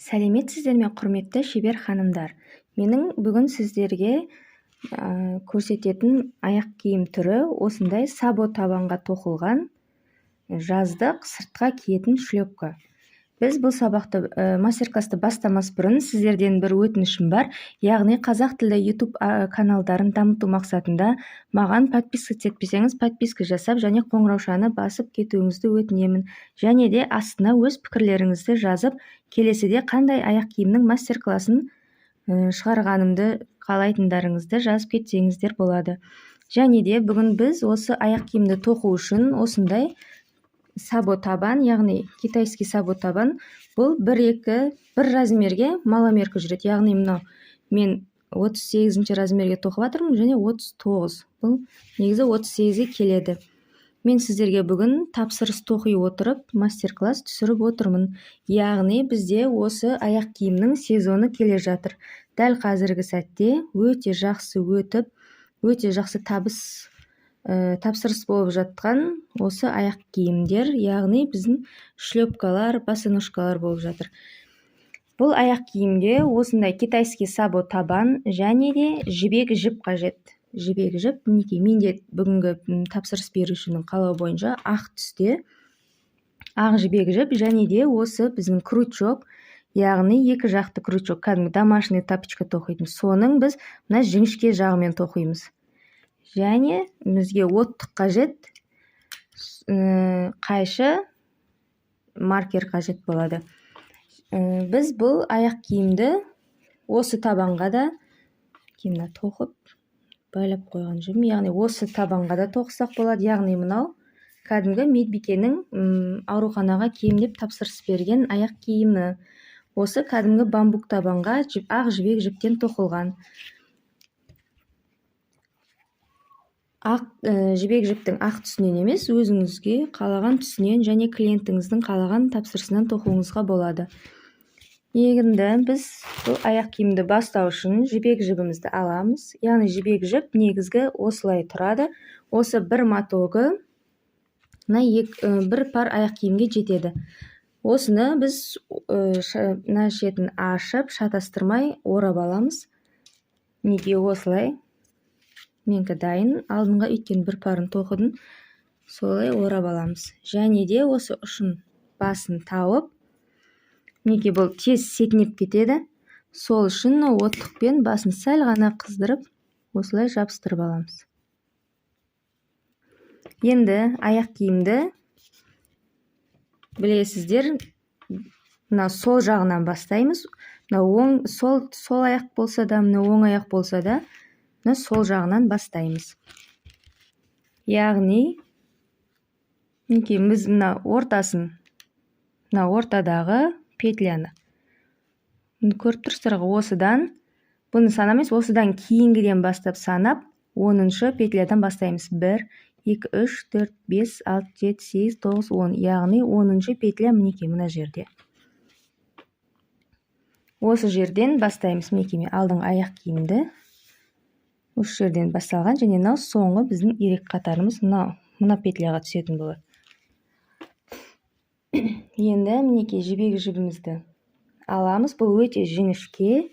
Сәлеметсіздер ме, құрметті шебер ханымдар! Менің бүгін сіздерге көрсететін аяқ киім түрі осындай сабо табанға тоқылған жаздық сыртқа киетін шлепка. Біз бұл сабақты, мастер-классты бастамас бұрын сіздерден бір өтінішім бар. Яғни қазақ тілді YouTube каналдарын дамыту мақсатында маған подписка етпесеңіз, подписка жасап және қоңыраушаны басып кетуіңізді өтінемін. Және де астына өз пікірлеріңізді жазып, келесіде қандай аяқ киімнің мастер-классын шығарғанымды қалайтындарыңызды жазып кетсеңіздер болады. Және де бүгін біз осы аяқ киімді тоқу үшін осындай сабо табан, яғни китайский сабо табан, бұл бір размерге маломерка жүреді. Яғни мынау мен 38 размерге тоқып жатырмын және 39. Бұл негізі 38-ге келеді. Мен сіздерге бүгін тапсырыс тоқи отырып мастер-класс түсіріп отырмын. Яғни бізде осы аяқ киімнің сезоны келе жатыр. Дәл қазіргі сәтте өте жақсы өтіп, өте жақсы тапсырыс болып жатқан осы аяқ киімдер, яғни біздің шлепкалар, босоножкалар болып жатыр. Бұл аяқ киімге осындай китайский сабо табан және де жібек жіп қажет. Жібек жіп, мінекей, менде бүгінгі тапсырыс берушінің қалауы бойынша ақ түсте ақ жібек жіп және де осы біздің крючок, яғни екі жақты крючок, кәдімгі домашний тапочка тоқитын, соның біз мына жіңішке жағымен тоқимыз. Және бізге оттық қажет, қайшы, маркер қажет болады. Біз бұл аяқ киімді осы табанға да, мына тоқып байлап қойған жібім, яғни осы табанға да тоқысақ болады. Яғни мынау кәдімгі медбикенің ауруханаға киім деп тапсырыс берген аяқ киімі. Осы кәдімгі бамбук табанға ақ жібек жіптен тоқылған. Ақ жібек жіптің ақ түсінен емес, өзіңізге қалаған түсінен және клиентіңіздің қалаған тапсырысынан тоқуыңызға болады. Енді біз бұл аяқ киімді бастау үшін жібек жібімізді аламыз. Яғни жібек жіп негізгі осылай тұрады. Осы бір мотогы мына бір пар аяқ киімге жетеді. Осыны біз мына шетін ашып, шатастырмай орап аламыз. Мінекей осылай. Менікі дайын, алдыңғы өйткен бір парын тоқыдым, солай орап аламыз. Және де осы ұшын басын тауып, мінекей бұл тез сетінеп кетеді. Сол үшін оттықпен басын сәл ғана қыздырып, осылай жабыстырып аламыз. Енді аяқ киімді білесіздер, мына сол жағынан бастаймыз. Мына оң, сол, сол аяқ болса да, мына оң аяқ болса да, мына сол жағынан бастаймыз. Яғни мінекей біз мына ортасын, мына ортадағы петляны көріп тұрсыздар ғой, осыдан бұны санамаймыз, осыдан кейінгіден бастап санап 10-шы петлядан бастаймыз. 1, 2, 3, 4, 5, 6, 7, 8, 9, 10. Яғни 10-шы петля мінекей мына жерде. Осы жерден бастаймыз. Мінекей мен алдыңғы аяқ киімді осы жерден басталған және мынау соңғы біздің ирек қатарымыз мына петляға түсетін болады. Енді мінекей жібек жібімізді аламыз. Бұл өте жіңішке.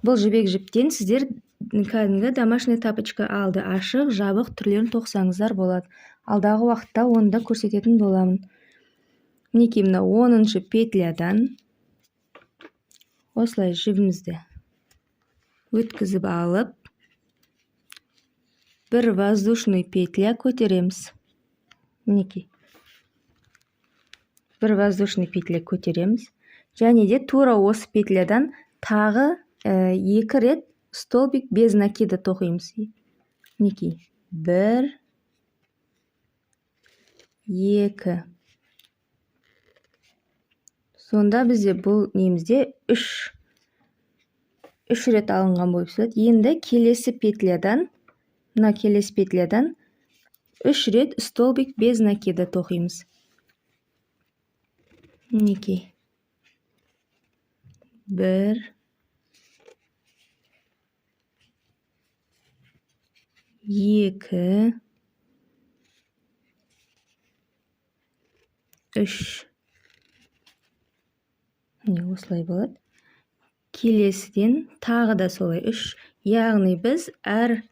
Бұл жібек жіптен сіздер кәдімгі домашний тапочка алды ашық, жабық түрлерін тоқсаңыздар болады. Алдағы уақытта оны да көрсететін боламын. Мінекей мына 10-шы петлядан осылай жібімізді өткізіп алып, бір воздушный петля көтереміз. Мінекей бір воздушный петля көтереміз. Және де тура осы петлядан тағы екі рет столбик без накида тоқимыз. Мінекей 1, 2. Сонда бізде бұл немізде 3 рет алынған болып шығады. Енді келесі петлядан, мына келесі петлядан 3 рет столбик без накида тоқимыз. Мінекей 1, 2, 3. Міне, осылай болады. Келесіден тағы да солай 3, яғни біз әр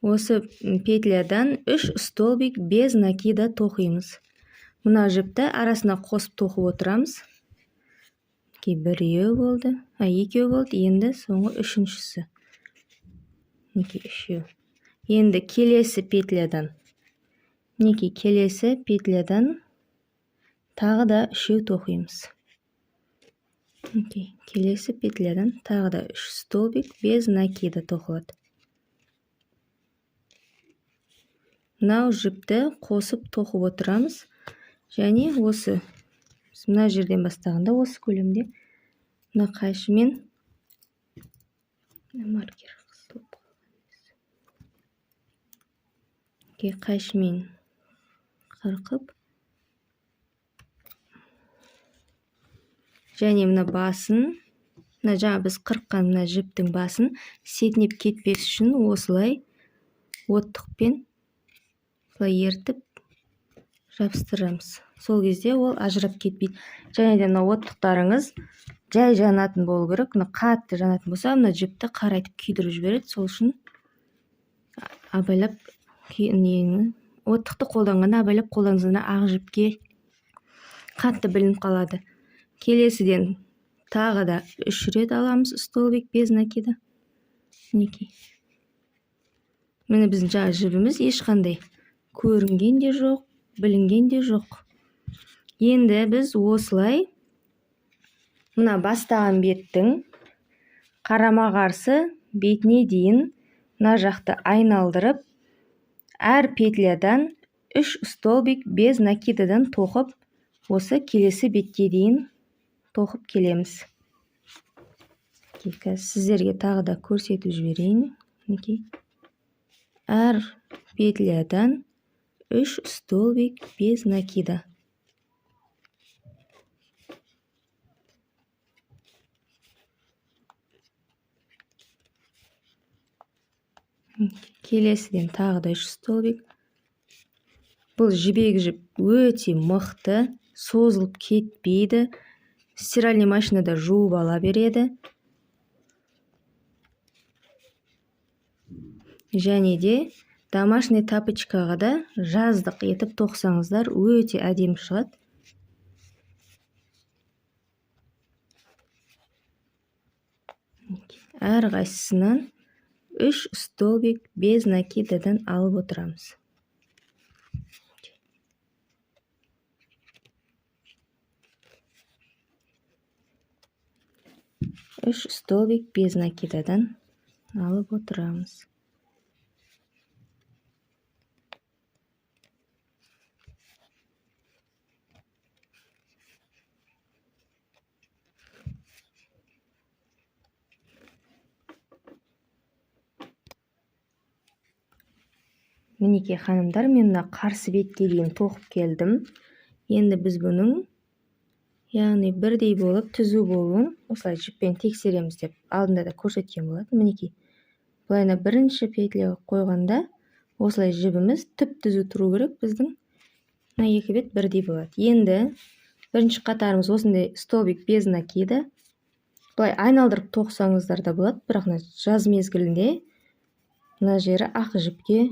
осы петлядан 3 столбик без накида тоқимыз. Мына жіпті арасына қосып тоқып отырамыз. Біреу болды, екеу болды, енді соңғы үшіншісі. Мінекей, үшеу. Енді келесі петлядан, мінекей, келесі петлядан тағы да үшеу тоқимыз. Мінекей, келесі петлядан тағы да 3 столбик без накида тоқылады. Мынау жіпті қосып тоқып отырамыз. Және осы мына жерден бастағанда осы көлемде мына қайшымен маркер қысылып қалған, қайшымен қырқып, және мына басын, мына жаңа біз қырыққан мына жіптің басын сетінеп кетпес үшін осылай оттықпен осылай ертіп жабыстырамыз. Сол кезде ол ажырап кетпейді. Және де мына оттықтарыңыз жай жанатын болу керек. Мына қатты жанатын болса, мына жіпті қарайтып күйдіріп жібереді. Сол үшін абайлап нені оттықты қолданғанда абайлап қолданыңыз, ақ жіпке қатты білініп қалады. Келесіден тағы да 3 рет аламыз столбик без накида. Мінекей. Міне, біздің жаңа жібіміз ешқандай көрінген де жоқ, білінген де жоқ. Енді біз осылай мына бастаған беттің қарама-қарсы бетіне дейін мына жақты айналдырып, әр петлядан 3 столбик без накидадан тоқып, осы келесі бетке дейін тоқып келеміз. Қазір сіздерге тағы да көрсетіп жіберейін. Мінекей, әр петлядан 3 столбик без накида. Келесіден тағы да 3 столбик. Бұл жібек жіп өте мықты, созылып кетпейді. Стиральный машинада жуып ала береді. Және де домашний тапочкаға да жаздық етіп тоқсаңыздар өте әдемі шығады. Әрқайсысынан 3 столбик без накидадан алып отырамыз. Үш столбик без накидадан алып отырамыз. Мінекей, ханымдар, мен мына қарсы бетке дейін тоқып келдім. Енді біз бұның, яғни бірдей болып түзу болуын осылай жіппен тексереміз деп алдында да көрсеткен болатын. Мінекей, былайына бірінші петля қойғанда осылай жібіміз түп-түзу тұру керек, біздің мына екі бет бірдей болады. Енді бірінші қатарымыз осындай столбик без накида. Былай айналдырып тоқсаңыздар да болады, бірақ мына жаз мезгілінде мына жері ақ жіпке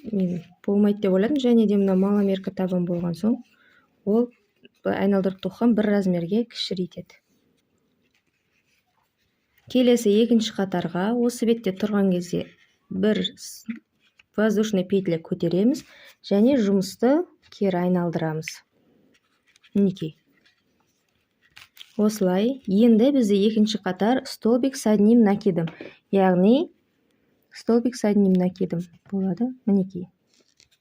мен болмайды деп ойладым. Және де мына маломерка табан болған соң ол айналдырып тоққан бір размерге кішірейтеді. Келесі екінші қатарға осы бетте тұрған кезде бір воздушный петля көтереміз және жұмысты кері айналдырамыз. Мінекей. Осылай. Енді бізде екінші қатар столбик с одним накидом, яғни столбик с одним накидом болады. Мінекей.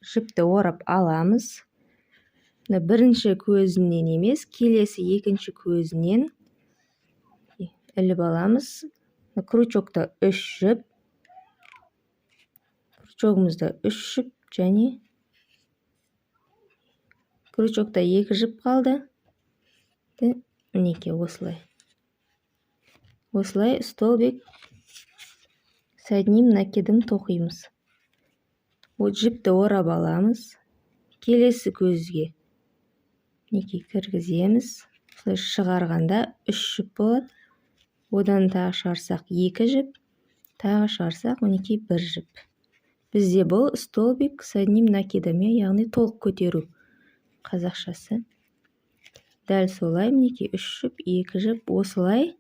Жіпті орап аламыз. Бірінші көзінен емес, келесі екінші көзінен іліп аламыз. Крючокта 3 жіп. Крючогымызда 3 жіп және крючокта 2 жіп қалды. Мінекей осылай. Осылай столбик с одним накидом тоқимыз. Жіпті орап аламыз. Келесі көзге мінекей кіргіземіз. Осылай шығарғанда 3 жіп болады. Одан тағы шығарсақ 2 жіп, тағы шығарсақ мінекей 1 жіп. Бізде бұл столбик с одним накидом, яғни толық көтеру қазақшасы. Дәл солай мінекей 3 жіп, 2 жіп, осылай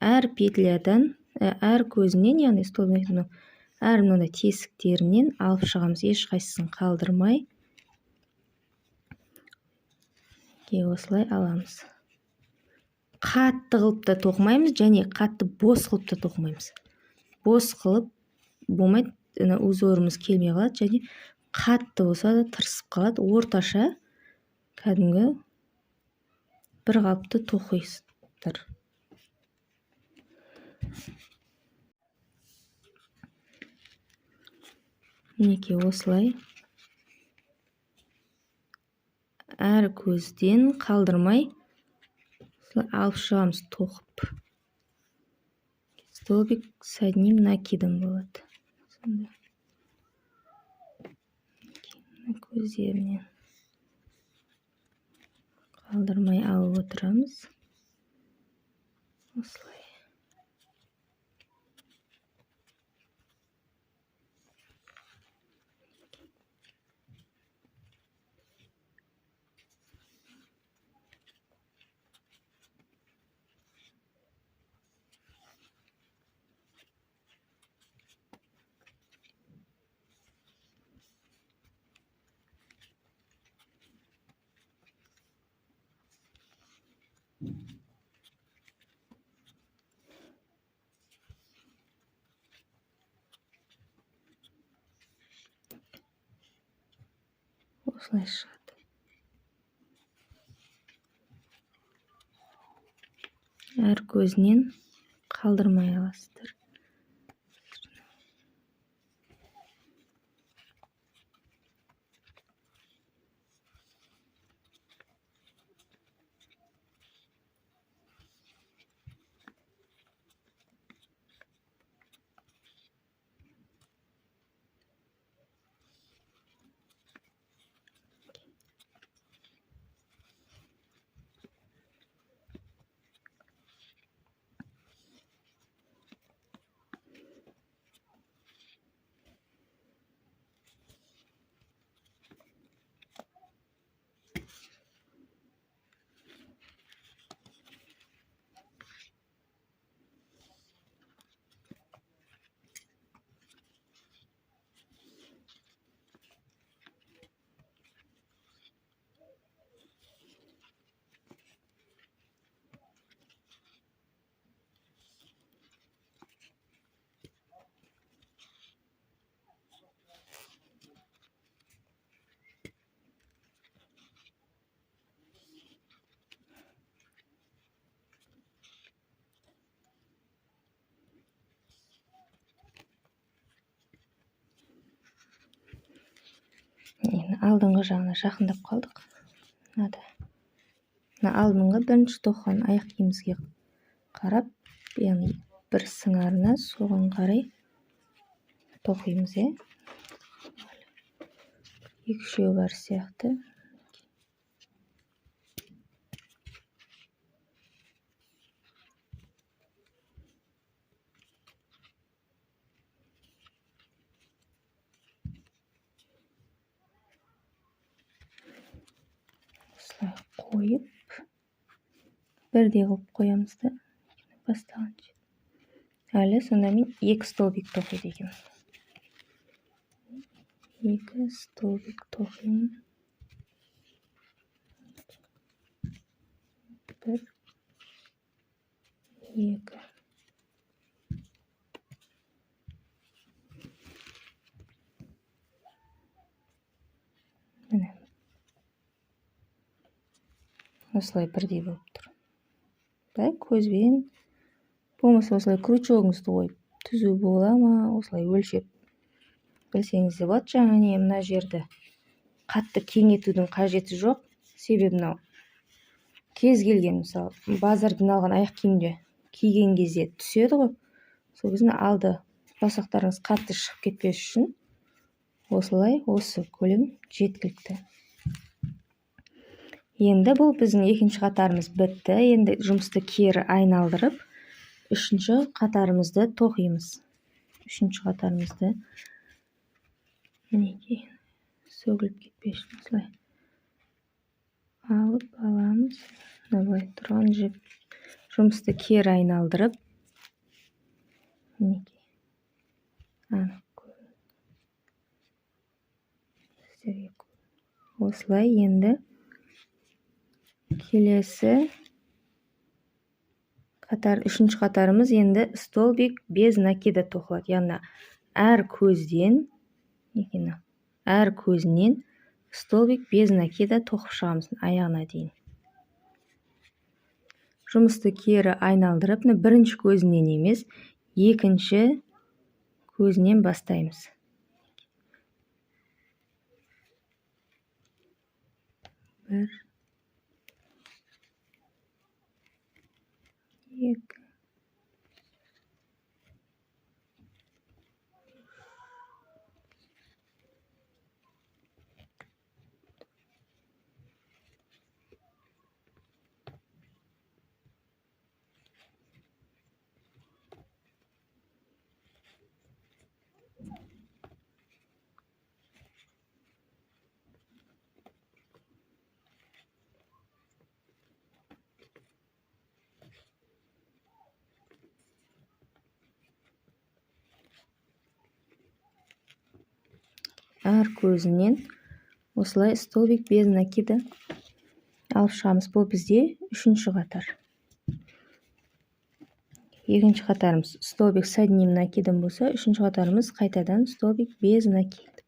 әр петлядан, әр көзінен, яғни столбиктің әр мынандай тесіктерінен алып шығамыз, ешқайсысын қалдырмай. Осылай аламыз. Қатты қылып та тоқымаймыз және қатты бос қылып та тоқымаймыз. Бос қылып болмайды, узорымыз келмей қалады және қатты болса да тырысып қалады. Орташа кәдімгі бір қалыпты тоқисыздар. Мінекей осылай әр көзден қалдырмай осылай алып шығамыз тоқып. Столбик с одним накидом болады. Сонда көздерінен қалдырмай алып отырамыз. Осылай. Осылай шығады. Әр көзінен қалдырмай аласыздар. Енді алдыңғы жағына жақындап қалдық. Мынада. Мына алдыңғы бірінші тоқыған аяқ киімімізге қарап, яғни бір сыңарына соған қарай тоқимыз, иә. Екі үшеуі бар сияқты. Осылай қойып, бірдей қылып қоямыз да бастағанша. Әлі сонда мен 2 столбик тоқиды екенмін. 2 столбик тоқимын. 1, 2. Міне. Осылай бірдей болып тұр. Былай көзбен, болмаса осылай крючогыңызды қойып түзу бола ма, осылай өлшеп білсеңіз де болады. Жаңа не мына жерді қатты кеңейтудің қажеті жоқ. Себебі мынау кез келген, мысалы, базардан алған аяқ киімде киген кезде түседі ғой. Сол кезде алды саусақтарыңыз қатты шығып кетпес үшін осылай осы көлем жеткілікті. Енді бұл біздің екінші қатарымыз бітті. Енді жұмысты кері айналдырып, үшінші қатарымызды тоқимыз. Үшінші қатарымызды мінекей сөгіліп кетпес үшін осылай алып аламыз. Мына былай тұрған жіп жұмысты кері айналдырып, мінекей анық сіздерге осылай. Енді келесі қатар, үшінші қатарымыз енді столбик без накида тоқылады. Яғни әр көзден, әр көзінен столбик без накида тоқып шығамыз аяғына дейін. Жұмысты кері айналдырып, бірінші көзінен емес, екінші көзінен бастаймыз. Бір, екі, әр көзінен осылай столбик без накида алып шығамыз. Бұл бізде үшінші қатар. Екінші қатарымыз столбик с одним накидом болса, үшінші қатарымыз қайтадан столбик без накида.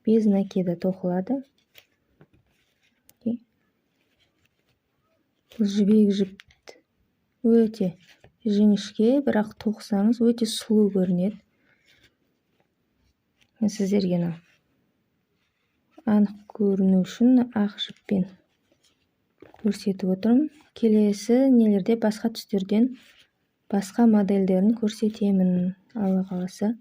Без накида тоқылады. Бұл жібек жіп өте жіңішке, бірақ тоқысаңыз өте сұлу көрінеді. Мен сіздерге анық көріну үшін ақ жіппен көрсетіп отырмын. Келесі нелерде басқа түстерден басқа модельдерін көрсетемін, Алла қаласа.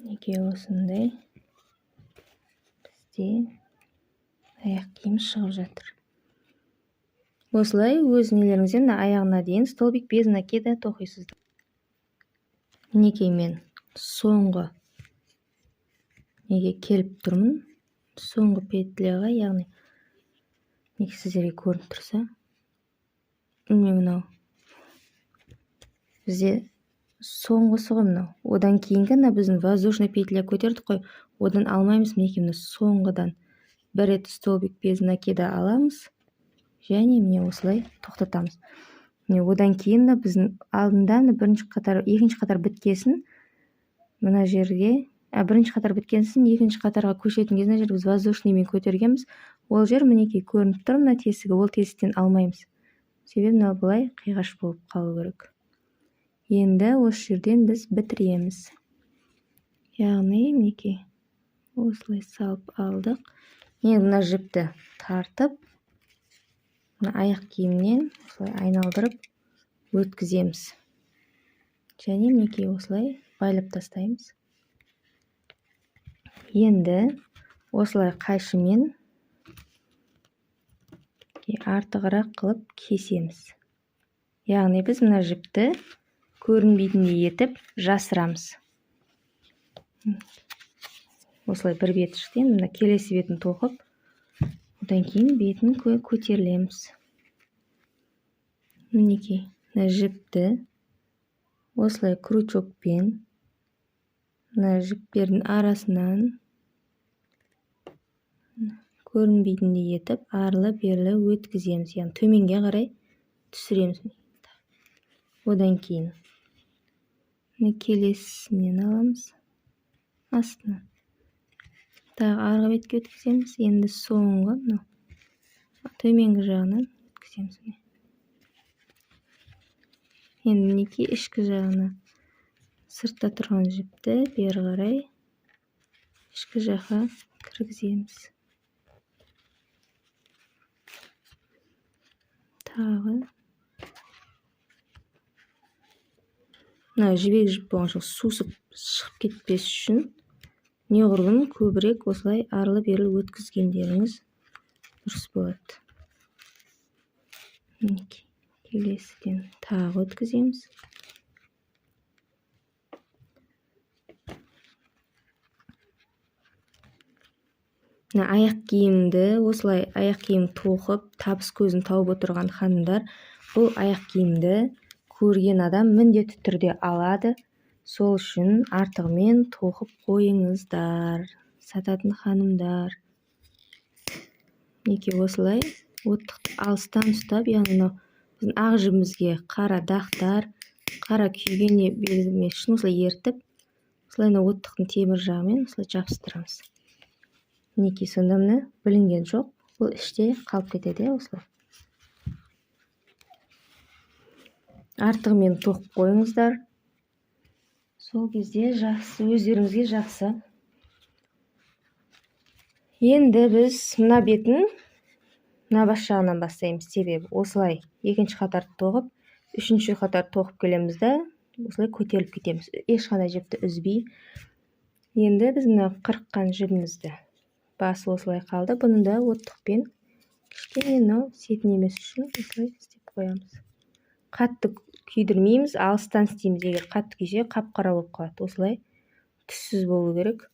Неге осындай бізде аяқ киім шығып жатыр. Осылай өз нелеріңізден аяғына дейін столбик без накида тоқисыздар. Мінекей мен соңғы неге келіп тұрмын, соңғы петляға, яғни неге сіздерге көрініп тұрса, міне мынау бізде соңғысы ғой мынау. Одан кейінгі мына біздің воздушный петля көтердік қой, одан алмаймыз. Мінекей мына соңғыдан бір рет столбик без накида аламыз және міне осылай тоқтатамыз. Міне одан кейін мына біздің алдында мына бірінші қатар, екінші қатар біткесін мына жерге, бірінші қатар біткенсін екінші қатарға көшетін кезде мына жерге біз воздушныймен көтергенбіз. Ол жер мінекей көрініп тұр, мына тесігі, ол тесіктен алмаймыз. Себебі мынау былай қиғаш болып қалу керек. Енді осы жерден біз бітіреміз. Яғни мінекей осылай салып алдық. Енді мына жіпті тартып, мына аяқ киімнен осылай айналдырып өткіземіз. Және мінекей осылай байлап тастаймыз. Енді осылай қайшымен артығырақ қылып кесеміз. Яғни біз мына жіпті көрінбейтіндей етіп жасырамыз. Осылай бір беті шықты. Енді мына келесі бетін тоқып, одан кейін бетін көтерілеміз. Мінекей мына жіпті осылай крючокпен мына жіптердің арасынан көрінбейтіндей етіп арлы-берлі өткіземіз, яғни төменге қарай түсіреміз. Одан кейін мына келесінен аламыз, астынан тағы арғы бетке өткіземіз. Енді соңғы мынау төменгі жағынан өткіземіз. Енді мінекей ішкі жағына сыртта тұрған жіпті бері қарай ішкі жаққа кіргіземіз. Тағы мына жібек жіп болған соң сусып шығып кетпес үшін Неғұрлым көбірек осылай арлы-берлі өткізгендеріңіз дұрыс болады. Мінекей, келесіден тағы өткіземіз. Мына аяқ киімді осылай аяқ киім тоқып, табыс көзін тауып отырған ханымдар, бұл аяқ киімді көрген адам міндетті түрде алады. Сол үшін артығымен тоқып қойыңыздар, сататын ханымдар. Мінекей осылай оттықты алыстан ұстап, яғни мынау біздің ақ жібімізге қара дақтар, қара күйгене белгілемес үшін осылай ертіп, осылай мына оттықтың темір жағымен осылай жабыстырамыз. Мінекей, сонда мына білінген жоқ, бұл іште қалып кетеді осылай. Артығымен тоқып қойыңыздар. Сол кезде жақсы, өздеріңізге жақсы. Енді біз мына бетін мына бас жағынан бастаймыз. Себебі осылай екінші қатарды тоқып, үшінші қатарды тоқып келеміз да, осылай көтеріліп кетеміз. Ешқандай жіпті үзбей. Енді біз мына қырыққан жібімізді басы осылай қалды. Бұны да оттықпен кішкене мынау сетінемес үшін осылай істеп қоямыз. Қатты күйдірмейміз, алыстан істейміз. Егер қатты күйсе, қап-қара болып қалады. Осылай түссіз болу керек.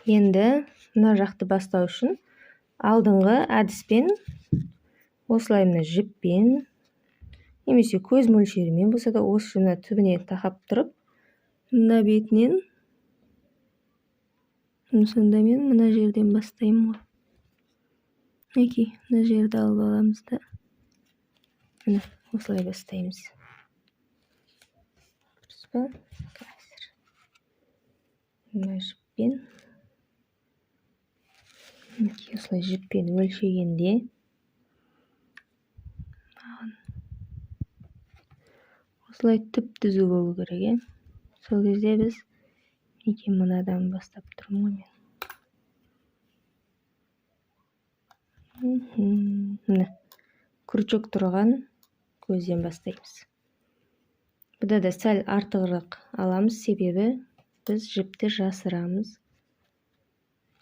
Енді мына жақты бастау үшін алдыңғы әдіспен осылай мына жіппен немесе көз мөлшерімен болса да осы мына түбіне тақап тұрып, мына бетінен, сонда мен мына жерден бастаймын ғой. Мінекей, мына жерді алып аламыз да, міне осылай бастаймыз. Дұрыс па? Қазір мына жіппен, мінекей осылай жіппен өлшегенде маған осылай түп-түзу болу керек, е? Сол кезде біз мінекей мынадан бастап тұрмын ғой мен. Міне крючок тұрған көзден бастаймыз. Бұда да сәл артығырақ аламыз, себебі біз жіпті жасырамыз.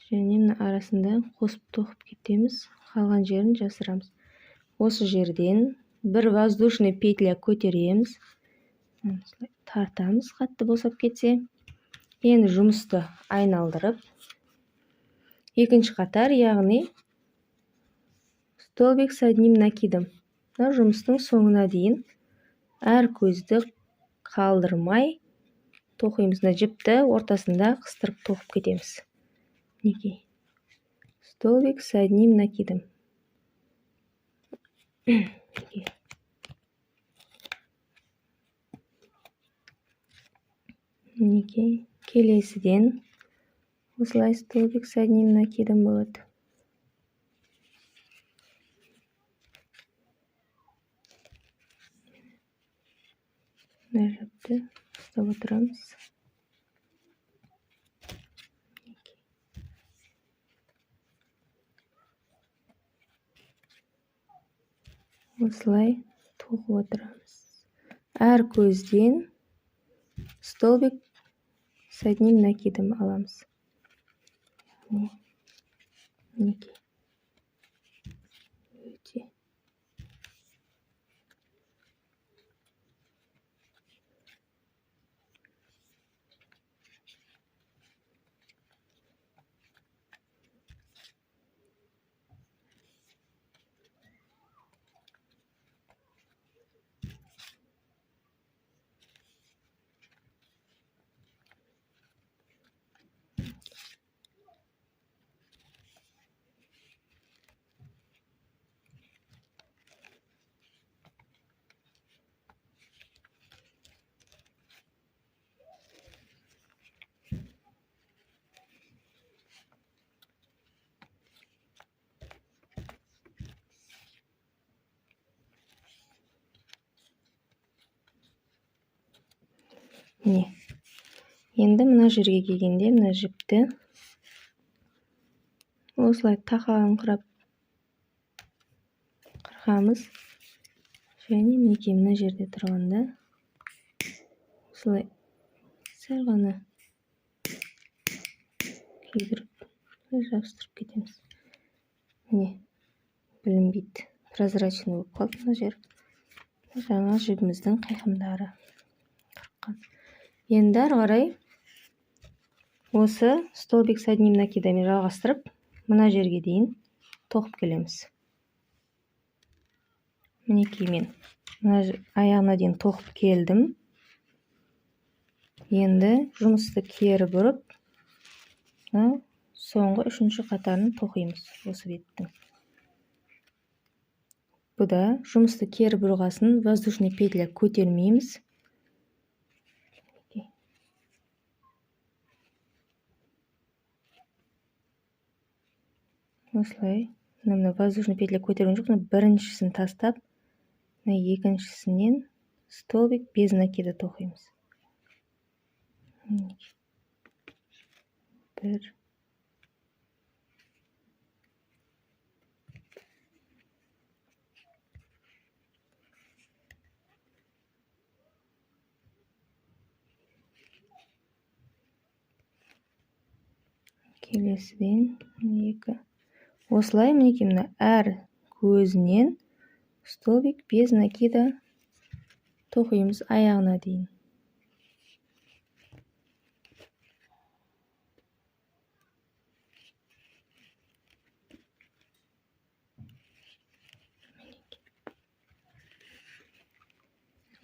Және мына арасында қосып тоқып кетеміз, қалған жерін жасырамыз. Осы жерден бір воздушный петля көтереміз. Осылай тартамыз, қатты босап кетсе. Енді жұмысты айналдырып, екінші қатар, яғни столбик с одним накидом. Мына жұмыстың соңына дейін әр көзді қалдырмай тоқимыз. Мына жіпті ортасында қыстырып тоқып кетеміз. Мінекей, столбик с одним накидом. Мінекей, келесіден осылай столбик с одним накидом болады. Мына жіпті ұстап отырамыз. Осылай тоқып отырамыз. Әр көзден столбик с одним накидом аламыз. Мінекей. Өте. Міне. Енді мына жерге келгенде мына жіпті осылай тақаңқырап қырқамыз. Және мінекей мына жерде тұрғанда осылай сәл ғана Күйдіріп жабыстырып кетеміз. Міне, білінбейді, прозрачный болып қалды мына жер. Жаңа жібіміздің қиқымдары қырыққан. Енді ары қарай осы столбик с одним накидамен жалғастырып, мына жерге дейін тоқып келеміз. Мінекей, мен мына аяғына дейін тоқып келдім. Енді жұмысты кері бұрып, мына соңғы үшінші қатарын тоқимыз осы беттің. Бұда жұмысты кері бұрғасын воздушный петля көтермейміз. Осылай, мына воздушный петля көтерген жоқ, мына біріншісін тастап, мына екіншісінен столбик без накида тоқимыз. Бір, келесіден екі. Осылай мінекей мына әр көзінен столбик без накида тоқимыз аяғына дейін.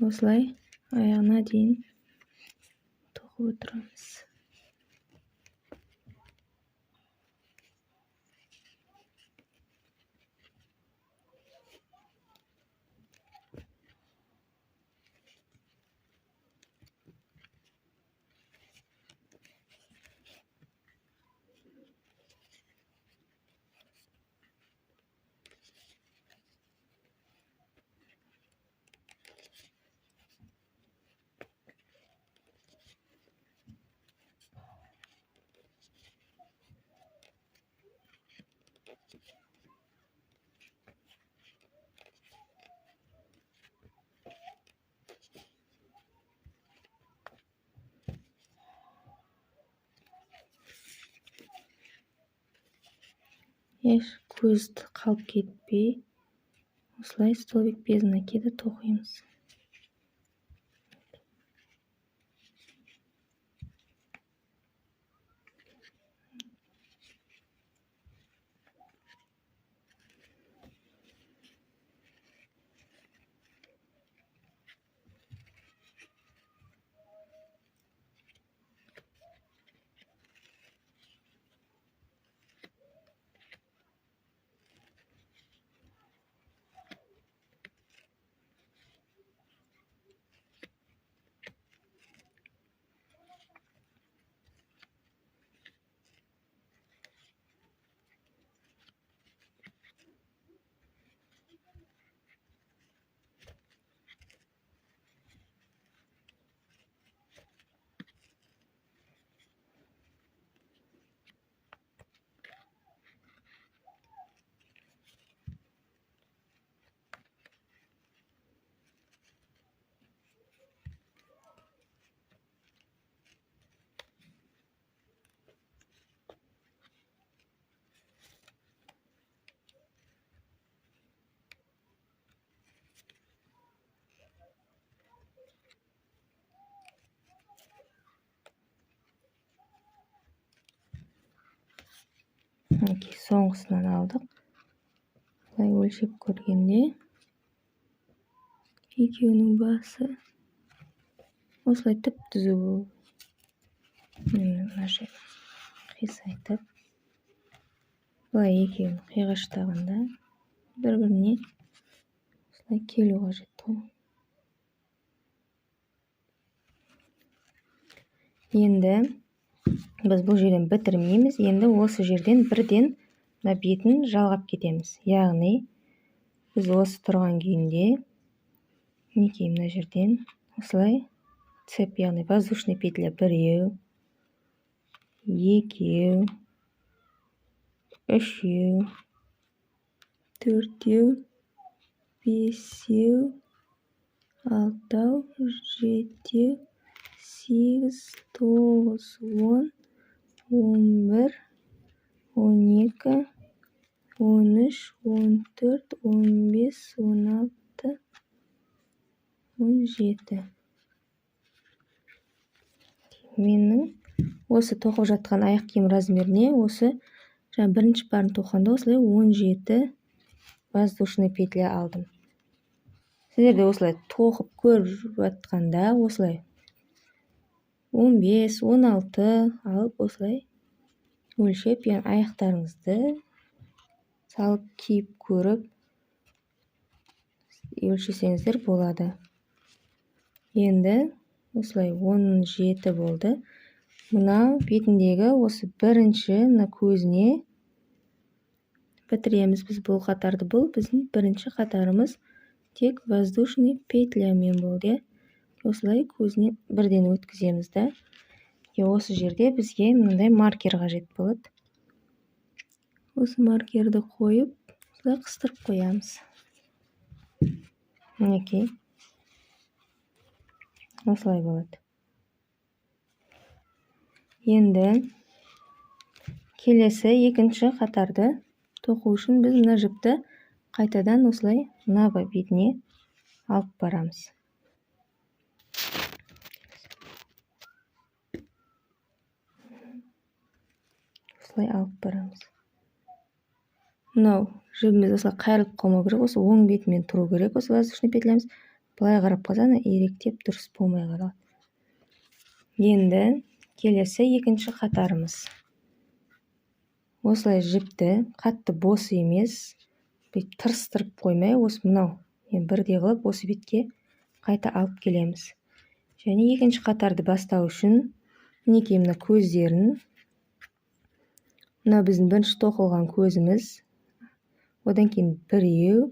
Осылай аяғына дейін тоқып отырамыз. Еш көз қалып кетпей осылай столбик без накида тоқимыз. Мінекей, соңғысынан алдық. Былай өлшеп көргенде екеуінің басы осылай түп-түзу болып, мына жер қисайтып, былай екеуін қиғаштағанда бір-біріне осылай келу қажет қой. Енді біз бұл жерден бітірмейміз. Енді осы жерден бірден мына бетін жалғап кетеміз. Яғни біз осы тұрған күйінде мінекей мына жерден осылай цепь, яғни воздушный петля біреу, екеу, үшеу, төртеу, бесеу, алтау, жетеу, сегіз, тоғыз, он, 11, 12, 13, 14, 15, 16, 17. Менің осы тоқып жатқан аяқ киім размеріне осы жаңа бірінші парын тоқығанда осылай 17 воздушный петля алдым. Сіздер де осылай тоқып көріп жатқанда осылай 15, 16 алып осылай өлшеп, яғни аяқтарыңызды салып киіп көріп өлшесеңіздер болады. Енді осылай 17 болды. Мына бетіндегі осы бірінші мына көзіне бітіреміз біз бұл қатарды. Бұл біздің бірінші қатарымыз тек воздушный петлямен болды. Осылай көзіне бірден өткіземіз да. Осы жерде бізге мынандай маркер қажет болады. Осы маркерді қойып, осылай қыстырып қоямыз. Мінекей. Осылай болады. Енді келесі екінші қатарды тоқу үшін біз мына жіпті қайтадан осылай мына бетіне алып барамыз. Осылай алып барамыз. Мынау жібіміз осылай қайырылып қалмау керек, осы оң бетімен тұру керек. Осы воздушный петлямыз былай қарап қалса, ана иректеп дұрыс болмай қалады. Енді келесі екінші қатарымыз. Осылай жіпті қатты бос емес, бүйтіп тырыстырып қоймай, осы мынау енді бірдей қылып осы бетке қайта алып келеміз. Және екінші қатарды бастау үшін мінекей мына көздерін, мына біздің бірінші тоқылған көзіміз, одан кейін біреу,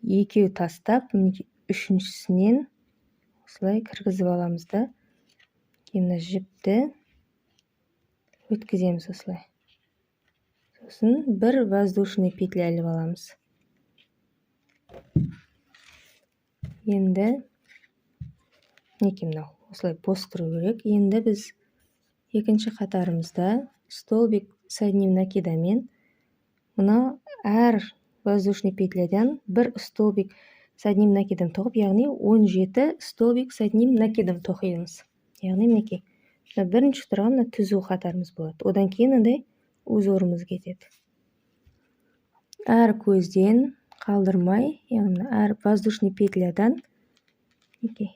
екеу тастап, мінекей үшіншісінен осылай кіргізіп аламыз да, кейін мына жіпті өткіземіз осылай. Сосын бір воздушный петля іліп аламыз. Енді мінекей мынау осылай бос тұру керек. Енді біз екінші қатарымызда столбик с одним накидамен мына әр воздушный петлядан бір столбик с одним накидом тоқып, яғни 17 столбик с одним накидом тоқимыз. Яғни мінекей мына бірінші тұрған мына түзу қатарымыз болады. Одан кейін мынандай узорымыз кетеді. Әр көзден қалдырмай, яғни мына әр воздушный петлядан мінекей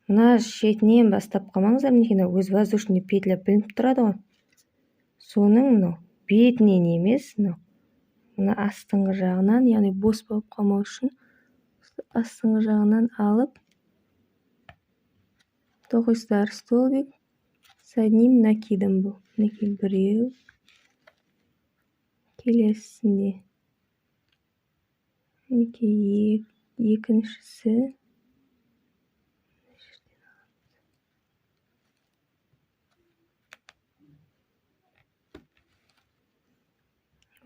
мына шетінен бастап қалмаңыздар. Мінекей мына өз воздушный петля білініп тұрады ғой. Соның мынау бетінен емес, мынау мына астыңғы жағынан, яғни бос болып қалмау үшін астыңғы жағынан алып тоқисыздар. Столбик с одним накидом бұл. Мінекей біреу, келесісінде мінекей екіншісі,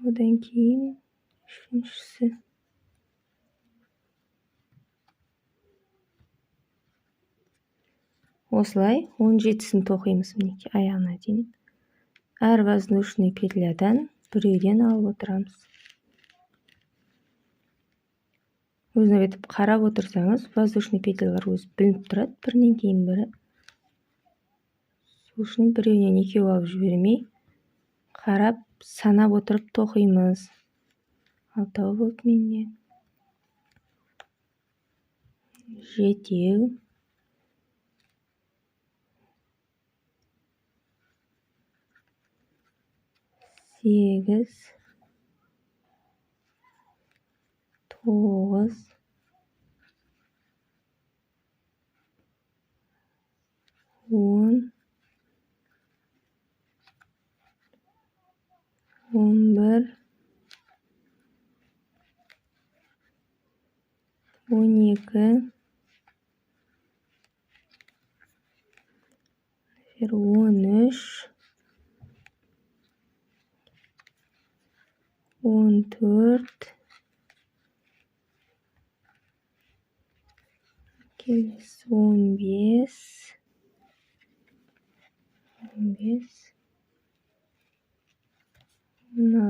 одан кейін үшіншісі. Осылай 17-сін тоқимыз мінекей аяғына дейін. Әр воздушный петлядан біреуден алып отырамыз. Өзіне бүйтіп қарап отырсаңыз, воздушный петлялар өзі білініп тұрады бірінен кейін бірі. Сол үшін біреуінен екеу алып жібермей, қарап санап отырып тоқимыз. 6 болды менде. 7. 8, 9, 10, 11, 12, 13, 14, келесі 15, 15, 16,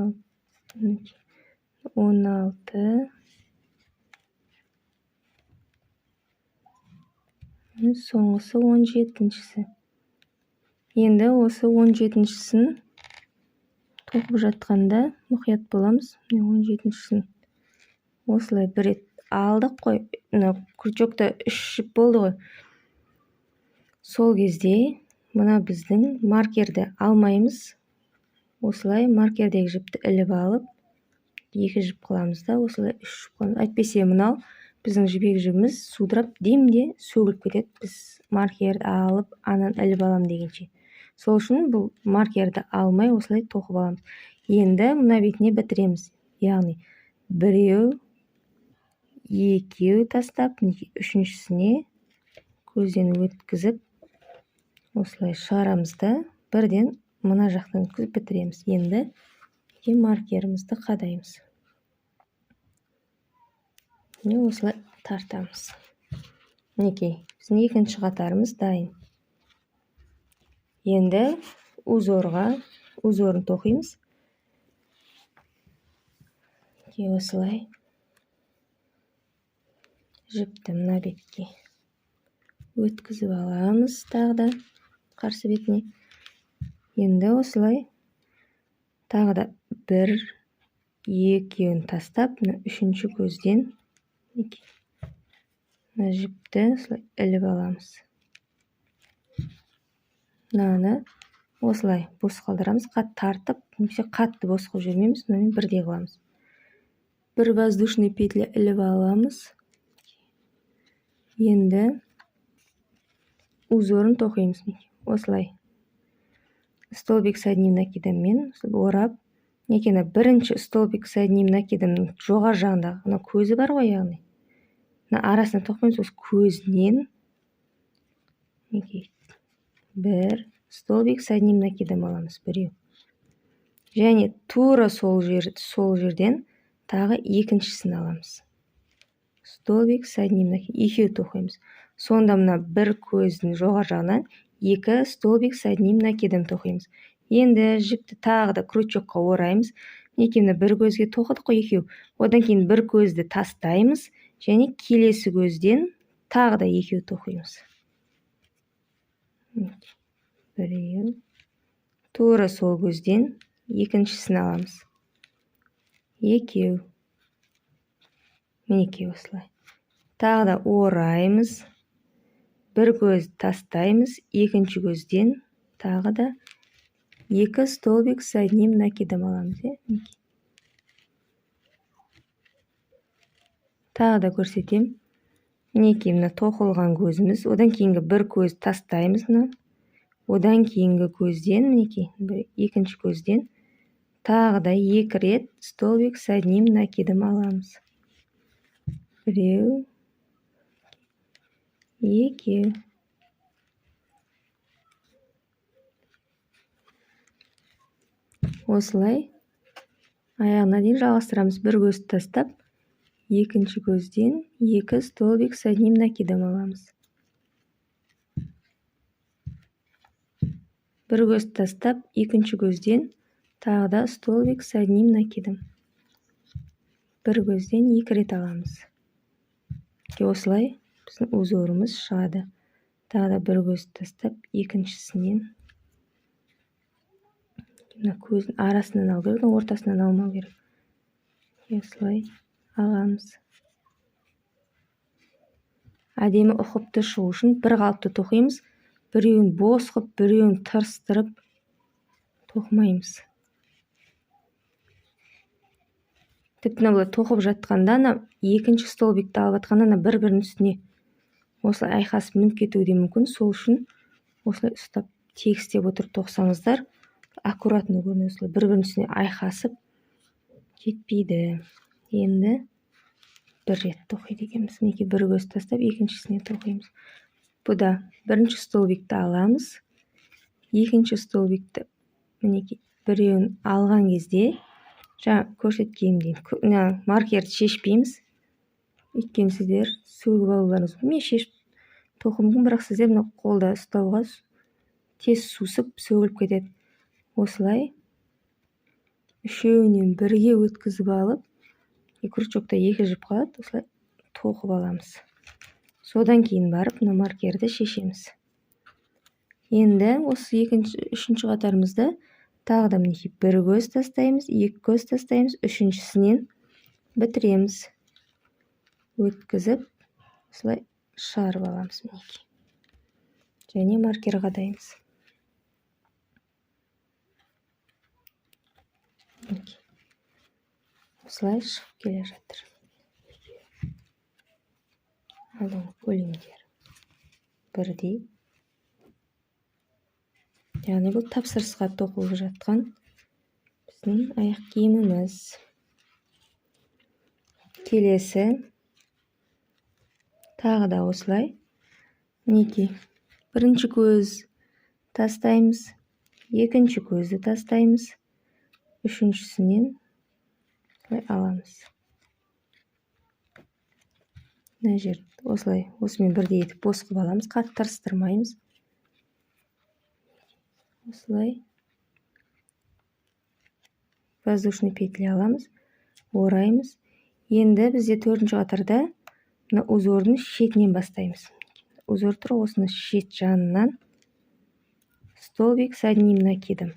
соңғысы 17-шісі. Енді осы 17-шісін тоқып жатқанда мұқият боламыз. Міне 17-шісін осылай бір рет алдық қой. Мына крючокта 3 жіп болды ғой. Сол кезде мына біздің маркерді алмаймыз. Осылай маркердегі жіпті іліп алып, 2 жіп қыламыз да, осылай 3 жіп қыламыз. Әйтпесе мынау біздің жібек жібіміз судырап демде сөгіліп кетеді. Біз маркерді алып, анан іліп алам дегенше. Сол үшін бұл маркерді алмай осылай тоқып аламыз. Енді мына бетіне бітіреміз. Яғни біреу, екеу тастап, мінекей үшіншісіне көзден өткізіп, осылай шығарамыз да, бірден мына жақтан өткізіп бітіреміз. Енді маркерімізді қадаймыз. Міне осылай тартамыз. Мінекей, біздің екінші қатарымыз дайын. Енді узорын тоқимыз. Мінекей, осылай жіпті мына бетке өткізіп аламыз тағы да қарсы бетіне. Енді осылай тағы да бір, екеуін тастап, мына үшінші көзден мінекей мына жіпті осылай іліп аламыз. Мынаны осылай бос қалдырамыз, қатты тартып, немесе қатты бос қылып жібермейміз, мынамен бірдей қыламыз. Бір воздушный петля іліп аламыз. Енді узорын тоқимыз. Осылай столбик с одним накидоммен орап, мінекей мына бірінші столбик с одним накидомның жоғары жағындағы мына көзі бар ғой, яғни мына арасына тоқимыз, осы көзінен мінекей бір столбик с одним накидом аламыз, біреу. Және тура сол жерден тағы екіншісін аламыз. Столбик с одним накидом, екеу тоқимыз. Сонда мына бір көздің жоғары жағынан екі столбик с одним накидом тоқимыз. Енді жіпті тағы да крючокқа ораймыз. Мінекей мына бір көзге тоқыдық қой екеу. Одан кейін бір көзді тастаймыз және келесі көзден тағы да екеу тоқимыз. Біреу. Тура сол көзден екіншісін аламыз. Екеу. Мінекей осылай. Тағы да ораймыз. Бір көз тастаймыз, екінші көзден тағы да екі столбик с одним накидом аламыз, мінекей. Тағы да көрсетем. Мінекей мына тоқылған көзіміз, одан кейінгі бір көз тастаймыз мына. Одан кейінгі көзден, мінекей, бір, екінші көзден тағы да екі рет столбик с одним накидом аламыз. Біреу, екеу. Осылай аяғына дейін жалғастырамыз. Бір көз тастап, екінші көзден екі столбик с одним накидом аламыз. Бір көз тастап, екінші көзден тағы да столбик с одним накидом. Бір көзден екі рет аламыз. Осылай біздің узорымыз шығады. Тағы да бір көз тастап, екіншісінен мына көздің арасынан алу керек, ортасынан алмау керек. Осылай аламыз. Әдемі ұқыпты шығу үшін бір қалыпты тоқимыз. Біреуін бос қылып, біреуін тырыстырып тоқымаймыз. Тіпті мына былай тоқып жатқанда, ана екінші столбикті алып жатқанда, ана бір-бірінің үстіне осылай айқасып мініп кетуі де мүмкін. Сол үшін осылай ұстап тегістеп отырып тоқсаңыздар, аккуратно көрінеді. Осылай бір-бірінің үстіне айқасып кетпейді. Енді бір рет тоқиды екенбіз. Мінекей бір көз тастап, екіншісіне тоқимыз. Бұда бірінші столбикті аламыз. Екінші столбикті мінекей біреуін алған кезде, жаңа көрсеткенімдей, мына маркерді шешпейміз. Өйткені сіздер сөгіп алуларыңыз мүмкін. Мен шешіп тоқуым мүмкін, бірақ сіздер мына қолда ұстауға тез сусып сөгіліп кетеді. Осылай Үшеуінен бірге өткізіп алып, крючокта екі жіп қалады, осылай тоқып аламыз. Содан кейін барып мына маркерді шешеміз. Енді осы екінші, үшінші қатарымызды тағы да мінекей бір көз тастаймыз, екі көз тастаймыз, үшіншісінен бітіреміз. Өткізіп, осылай шығарып аламыз мінекей. Және маркер қадаймыз. Мінекей. Осылай шығып келе жатыр. Алдыңғы көлемдері бірдей. Яғни бұл тапсырысқа тоқылып жатқан біздің аяқ киіміміз. Келесі тағы да осылай. Мінекей, бірінші көз тастаймыз, екінші көзді тастаймыз, үшіншісінен осылай аламыз. Мына жер осылай, осымен бірдей етіп бос қылып аламыз, қатты тырыстырмаймыз. Осылай воздушный петля аламыз, ораймыз. Енді бізде төртінші қатарда мына узордың шетінен бастаймыз. Узор тұр, осыны шет жанынан столбик с одним накидом.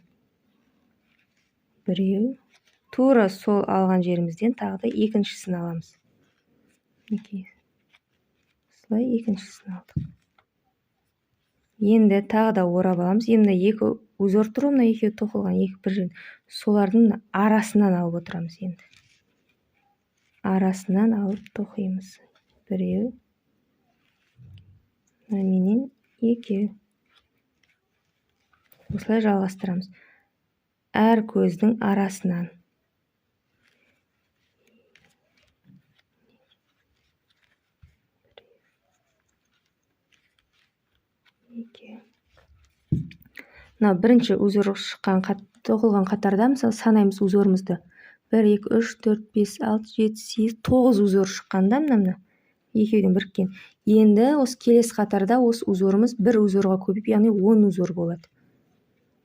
Біреу. Тура сол алған жерімізден тағы да екіншісін аламыз. Мінекей. Осылай екіншісін алдық. Енді тағы да орап аламыз. Енді мына екі узор тұр, мына екеуі тоқылған, екі бір жерден. Солардың арасынан алып отырамыз енді. Арасынан алып тоқимыз. Біреу. Мынаменен екеу. Осылай жалғастырамыз. Әр көздің арасынан. Екі. Мына бірінші узор шыққан тоқылған қатарда, мысалы, санаймыз узорымызды. 1, 2, 3, 4, 5, 6, 7, 8, 9 узор шыққанда мына екеуден біріккен. Енді осы келесі қатарда осы узорымыз бір узорға көбейіп, яғни 10 узор болады.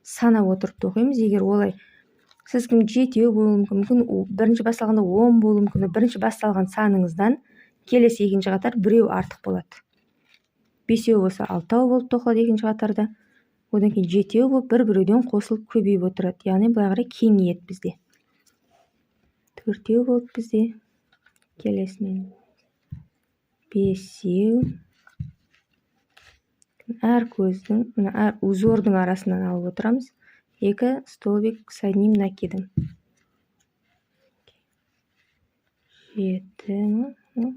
Санап отырып тоқимыз. Егер олай сіздің жетеу болуы мүмкін, мүмкін бірінші басталғанда 10 болуы мүмкін. Бірінші басталған саныңыздан келесі екінші қатар біреу артық болады. Бесеу болса алтау болып тоқылады екінші қатарда. Одан кейін жетеу болып бір-біреуден қосылып көбейіп отырады. Яғни былай қарай кеңейеді бізде. Төртеу болып бізде. Келесінен бесеу. Әр көздің, мына әр узордың арасынан алып отырамыз. Екі столбик с одним накидом. Жеті ма?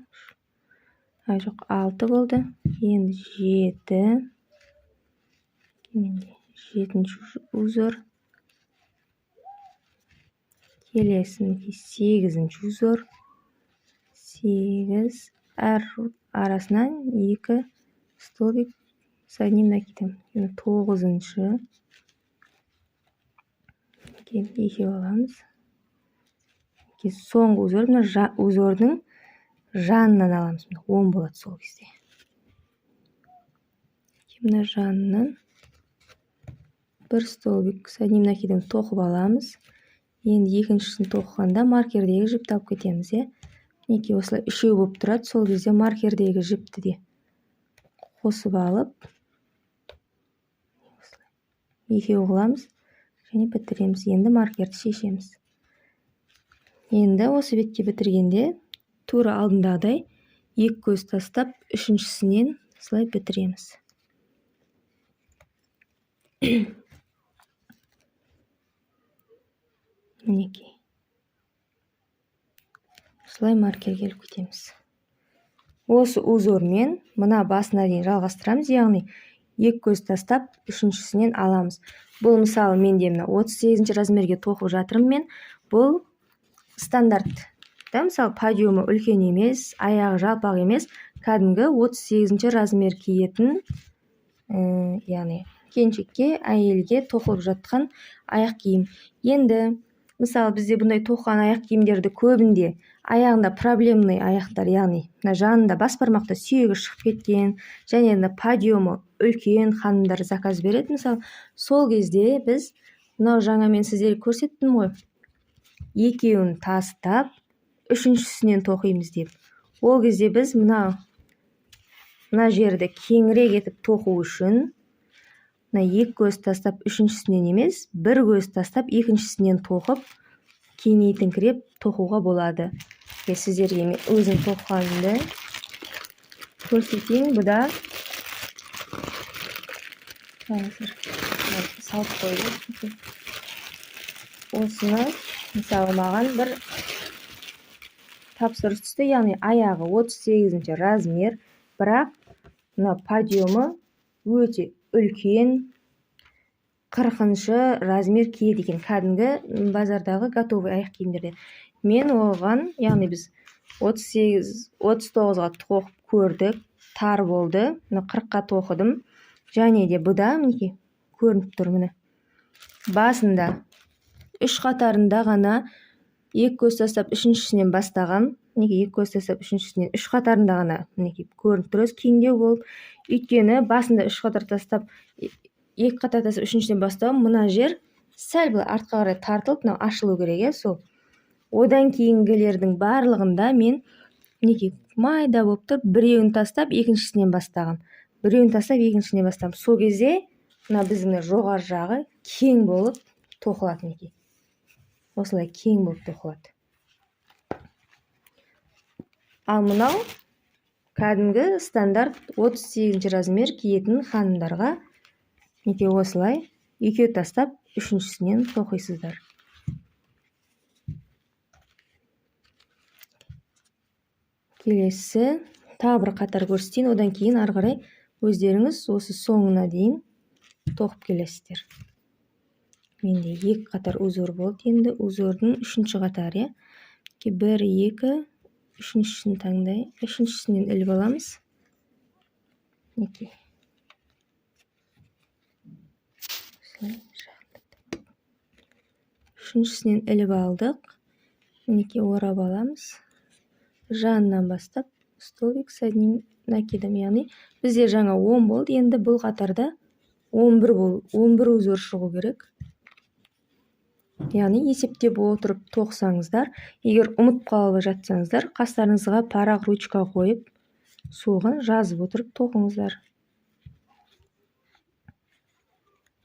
Ай, жоқ, алты болды. Енді жеті. Менде жетінші узор. Келесі мінекей сегізінші узор. 8. Әр арасынан екі столбик с одним накидом. Енді тоғызыншы. Кейін екеу аламыз. Кейін соңғы узор, мына узордың жанынан аламыз. Мына 10 болады сол кезде. Кейін мына жанынан бір столбик с одним накидом тоқып аламыз. Енді екіншісін тоқығанда маркердегі жіпті алып кетеміз, иә. Мінекей осылай үшеу болып тұрады. Сол кезде маркердегі жіпті де қосып алып, осылай екеу қыламыз және бітіреміз. Енді маркерді шешеміз. Енді осы бетке бітіргенде тура алдындағыдай екі көз тастап, үшіншісінен осылай бітіреміз. Мінекей. Осылай маркерге іліп кетеміз. Осы узормен мына басына дейін жалғастырамыз, яғни екі көз тастап, үшіншісінен аламыз. Бұл мысалы менде мына отыз сегізінші размерге тоқып жатырмын мен. Бұл стандарт. Да, мысалы подиумы үлкен емес, аяғы жалпақ емес, кәдімгі отыз сегізінші размер киетін, яғни келіншекке, әйелге тоқылып жатқан аяқ киім. Енді мысалы бізде бұндай тоқыған аяқ киімдерді көбінде аяғында проблемный аяқтар, яғни мына жанында бас бармақта сүйегі шығып кеткен және мына подиумы үлкен ханымдар заказ береді. Мысалы сол кезде біз мынау жаңа мен сіздерге көрсеттім ғой. Екеуін тастап, үшіншісінен тоқимыз деп. Ол кезде біз мына жерді кеңірек етіп тоқу үшін мына екі көз тастап үшіншісінен емес, бір көз тастап екіншісінен тоқып, кеңейтіңкіреп тоқуға болады. Сіздерге мен өзім тоқығанымды көрсетейін. Бұда қазір салып қойдым. Осыны мысалы маған бір тапсырыс түсті, яғни аяғы 38 размер, бірақ мына подъемы өте үлкен 40 размер киеді екен, кәдімгі базардағы готовый аяқ киімдерде. Мен оған, яғни біз 38, 39-ға тоқып көрдік, тар болды, мына 40-қа тоқыдым. Және де бұда мінекей көрініп тұр, міне. Басында үш қатарында ғана екі көз тастап үшіншісінен бастағам. Мінекей екі көз тастап үшіншісінен үш қатарында ғана мінекей көрініп тұр өзі кеңдеу болып. Өйткені басында үш қатар тастап, екі қатар тастап үшіншіден бастауым, мына жер сәл былай артқа қарай тартылып, мынау ашылу керек, иә, сол. Одан кейінгілердің барлығында мен мінекей майда болып тұр, біреуін тастап екіншісінен бастағам. Біреуін тастап екіншісінен бастағам. Сол кезде мына біздің мына жоғары жағы кең болып тоқылады мінекей. Осылай кең болып тоқылады. Ал мынау кәдімгі стандарт 38 размер киетін ханымдарға мінекей осылай екеу тастап үшіншісінен тоқисыздар. Келесі тағы бір қатар көрсетейін, одан кейін ары қарай өздеріңіз осы соңына дейін тоқып келесіздер. Менде екі қатар узор болды, енді узордың үшінші қатары, иә. Бір, екі, үшіншісін таңдай, үшіншісінен іліп аламыз. Мінекей. Осылай жақындатып. Үшіншісінен іліп алдық. Мінекей орап аламыз. Жанынан бастап столбик с одним накидом, яғни бізде жаңа 10 болды, енді бұл қатарда 11 бол, 11 узор шығу керек. Яғни есептеп отырып тоқсаңыздар, егер ұмытып қалып жатсаңыздар, қастарыңызға парақ, ручка қойып, соған жазып отырып тоқыңыздар.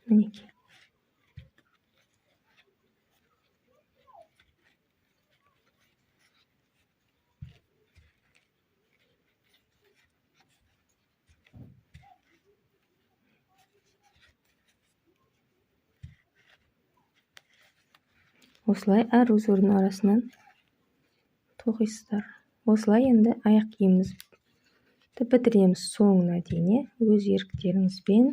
Мінекей. Осылай әр узордың арасынан тоқисыздар. Осылай енді аяқ киімімізді бітіреміз соңына дейін, иә? Өз еріктеріңізбен,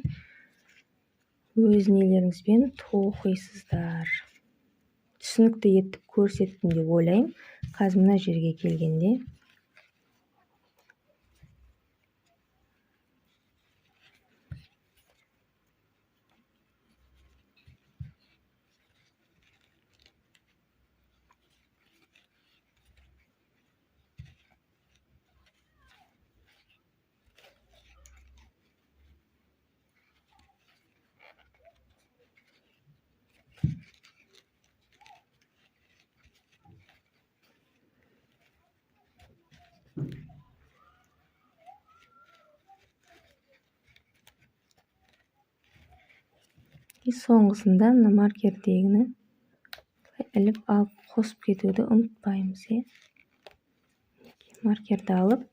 өз нелеріңізбен тоқисыздар. Түсінікті етіп көрсеттім деп ойлаймын. Қазір мына жерге келгенде И соңғысында мына маркердегіні іліп алып қосып кетуді ұмытпаймыз, иә. Мінекей, маркерді алып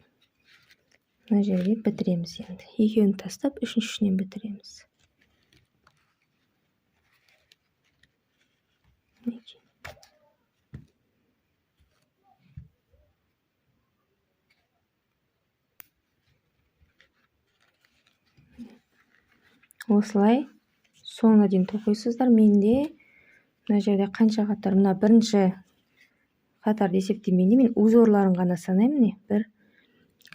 мына жерге бітіреміз енді. Екеуін тастап үшіншісінен бітіреміз. Мінекей. Осылай соңына дейін тоқисыздар. Менде мына жерде қанша қатар, мына бірінші қатарды есептемейді, мен узорларын ғана санаймын. Міне, 1,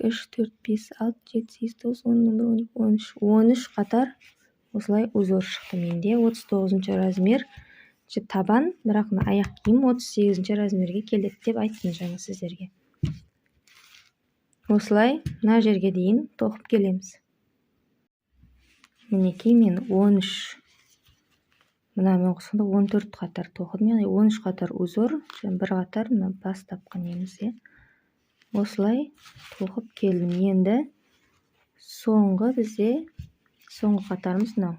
2, 3, 4, 5, 6, 7, 8, 9, 10, 11, 12, 13, 13 қатар осылай узор шықты менде. 39 размер табан, бірақ мына аяқ киім 38 размерге келеді деп айттым жаңа сіздерге. Осылай мына жерге дейін тоқып келеміз. Мінекей мен 13 Мына мен сонда 14 қатар тоқыдым, яғни 13 қатар узор, және бір қатар мына бастапқы неміз, иә. Осылай тоқып келдім. Енді соңғы бізде соңғы қатарымыз мынау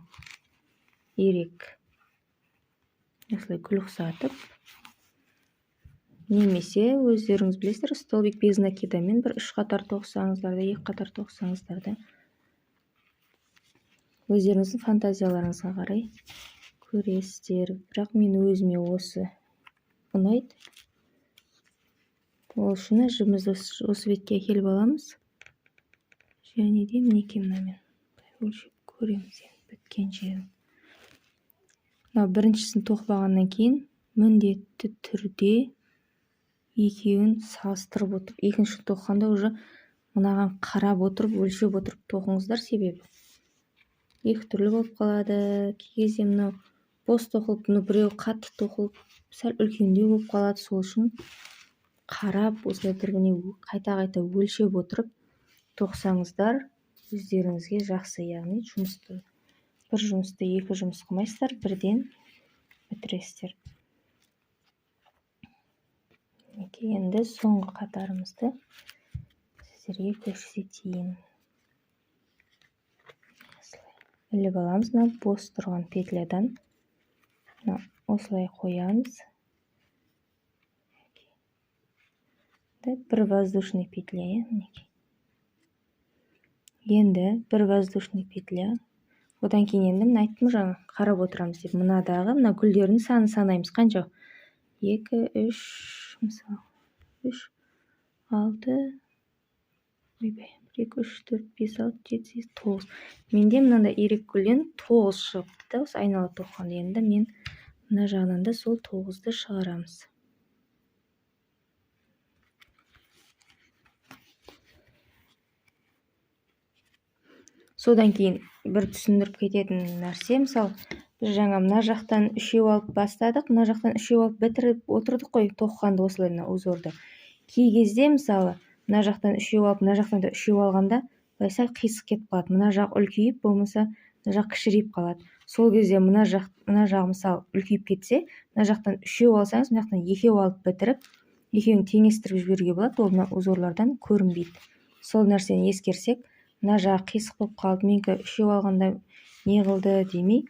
ирек. Осылай гүл ұқсатып, немесе өздеріңіз білесіздер, столбик без накидамен бір 3 қатар тоқысаңыздар да, 2 қатар тоқысаңыздар да, өздеріңіздің фантазияларыңызға қарай көресіздер. Бірақ мен өзіме осы ұнайды. Ол үшін жібімізді осы бетке әкеліп аламыз. Және де мінекей мынамен өлшеп көреміз енді біткен жерін. Мынау біріншісін тоқып алғаннан кейін міндетті түрде екеуін салыстырып отырып, екіншісін тоқығанда уже мынаған қарап отырып, өлшеп отырып тоқыңыздар, себебі екі түрлі болып қалады. Кей кезде мынау бос тоқылып, мынау біреуі қатты тоқылып, сәл үлкендеу болып қалады. Сол үшін қарап, осылай бір-біріне қайта-қайта өлшеп отырып тоқсаңыздар өздеріңізге жақсы, яғни бір жұмысты екі жұмыс қылмайсыздар, бірден бітіресіздер. Мінекей, енді соңғы қатарымызды сіздерге көрсетейін. Осылай іліп аламыз мына бос тұрған петлядан. Мына осылай қоямыз. Бір воздушный петля, иә, мінекей. Енді бір воздушный петля. Одан кейін енді мына айттым жаңа, қарап отырамыз деп. Мынадағы мына гүлдердің санын санаймыз. Қанша? 2, 3, мысалы, 3, 6, ойбай, 1, 2, 3, 4, 5, 6, 7, 8, 9. Менде мынандай ирек гүлден 9 шығыпты да, осы айнала тоқығанда. Енді мен мына жағынан да сол 9-ды шығарамыз. Содан кейін бір түсіндіріп кететін нәрсе, мысалы, біз жаңа мына жақтан үшеу алып бастадық, мына жақтан үшеу алып бітіріп отырдық қой тоқығанды осылай мына узорды. Кей кезде, мысалы, мына жақтан үшеу алып, мына жақтан да үшеу алғанда былай сәл қисық кетіп қалады. Мына жақ үлкейіп, болмаса мына жақ кішірейіп қалады. Сол кезде мына жақ, мына жағы, мысалы, үлкейіп кетсе, мына жақтан үшеу алсаңыз, мына жақтан екеу алып бітіріп, екеуін теңестіріп жіберуге болады. Ол мына узорлардан көрінбейді. Сол нәрсені ескерсек, мына жағы қисық болып қалды, менікі үшеу алғанда не қылды демей,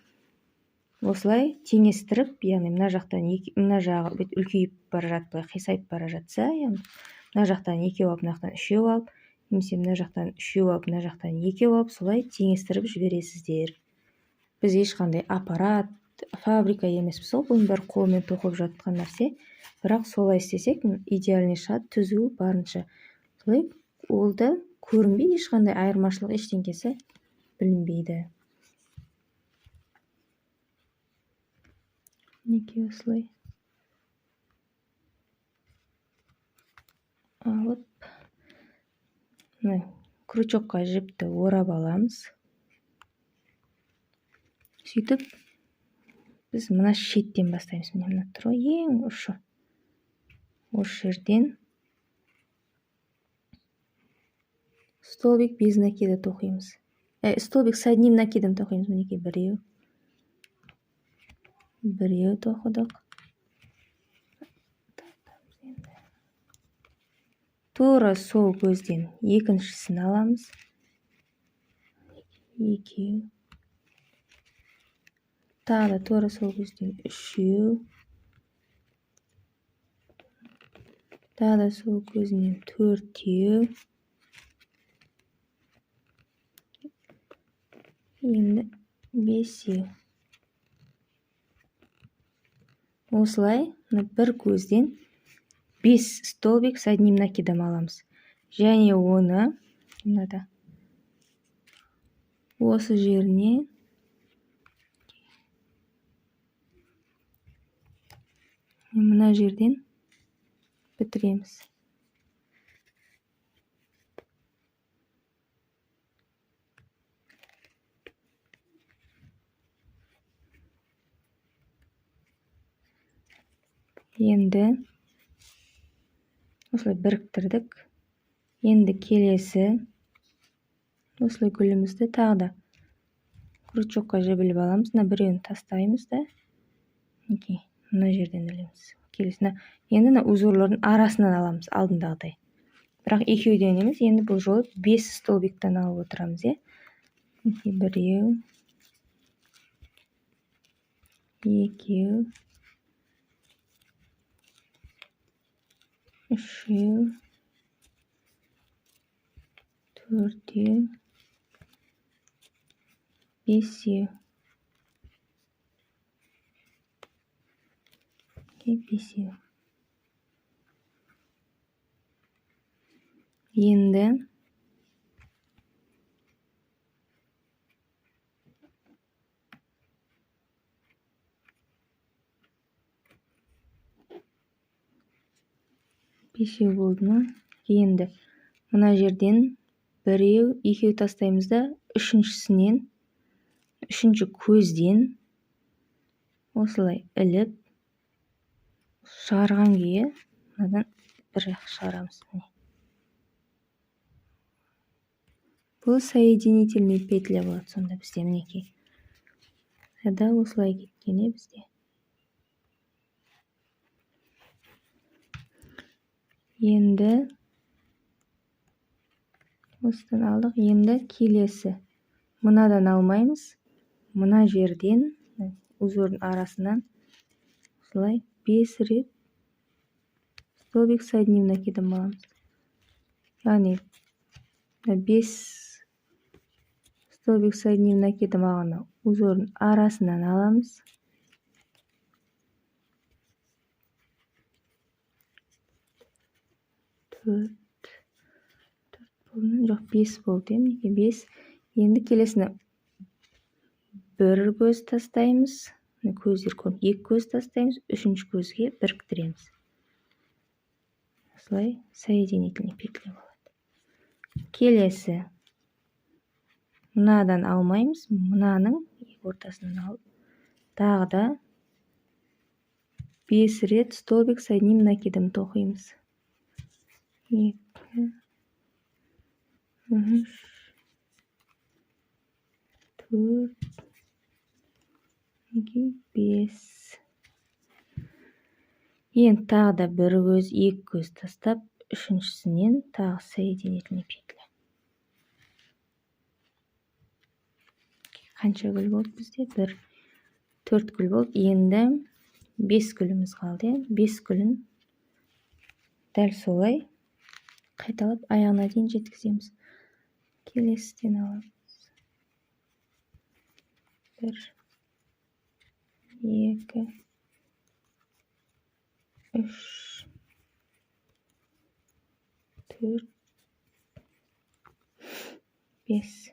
осылай теңестіріп, яғни мына жақтан екі, мына жағы бүйтіп үлкейіп бара жатып, былай қисайып бара жатса, яғни мына жақтан екеу алып, мына жақтан үшеу алып, немесе мына жақтан үшеу алып, мына жақтан екеу алып, солай теңестіріп жібересіздер. Біз ешқандай аппарат, фабрика емеспіз ғой, бұның бәрі қолмен тоқылып жатқан нәрсе. Бірақ солай істесек, идеальный шығады, түзу барынша. Солай ол да көрінбейді, ешқандай айырмашылық ештеңкесі білінбейді. Мінекей осылай алып, мына крючокқа жіпті орап аламыз. Сөйтіп біз мына шеттен бастаймыз. Міне мына тұр ғой, ең ұшы. Осы жерден столбик без накида тоқимыз. Столбик с одним накидом тоқимыз. Мінекей біреу. Біреу тоқыдық. Тура сол көзден екіншісін аламыз. Екеу. Тағы да тура сол көзден үшеу. Тағы да сол көзінен төртеу. Енді бесеу. Осылай мына бір көзден 5 столбик с одним накидом аламыз. Және оны мынада осы жеріне мына жерден бітіреміз. Енді осылай біріктірдік. Енді келесі осылай гүлімізді тағы да крючокқа жібіліп аламыз. Мына біреуін тастаймыз да, Мінекей, мына жерден ілеміз. Келесіне енді мына узорлардың арасынан аламыз алдындағыдай. Бірақ екеуден емес, енді бұл жолы 5 столбиктен алып отырамыз, иә. Мінекей, біреу, екеу, үшеу, төртеу, бесеу. Бесеу. Енді бесеу болды ма? Енді мына жерден біреу, екеу тастаймыз да, үшіншісінен, үшінші көзден осылай іліп шығарған күйі мынадан бір жақ шығарамыз. Міне. Бұл соединительный петля болады сонда бізде, мінекей. Да, осылай кеткен бізде. Енді осыдан алдық. Енді келесі. Мынадан алмаймыз. Мына жерден, узордың арасынан осылай 5 рет столбик с одним накидом аламыз. Яғни 5 столбик с одним накидом алғанда узордың арасынан аламыз. Төрт, төрт болды, жоқ, 5 болды, мінекей 5. Енді келесіне бір көз тастаймыз. Міне көздер көрініп, екі көз тастаймыз, үшінші көзге біріктіреміз. Осылай соединительный петля болады. Келесі мынадан алмаймыз, мынаның екі ортасынан алып, тағы да 5 рет столбик с одним накидом тоқимыз. 2, 3, 4, 5. Енді тағы да бір көз, екі көз тастап, үшіншісінен тағы соединительный петля. Қанша гүл болды бізде? 1, 4 гүл болды. Енді 5 гүліміз қалды. 5 гүлін дәл солай қайталап аяғына дейін жеткіземіз. Келесіден аламыз. 1, 2, 3, 4, 5.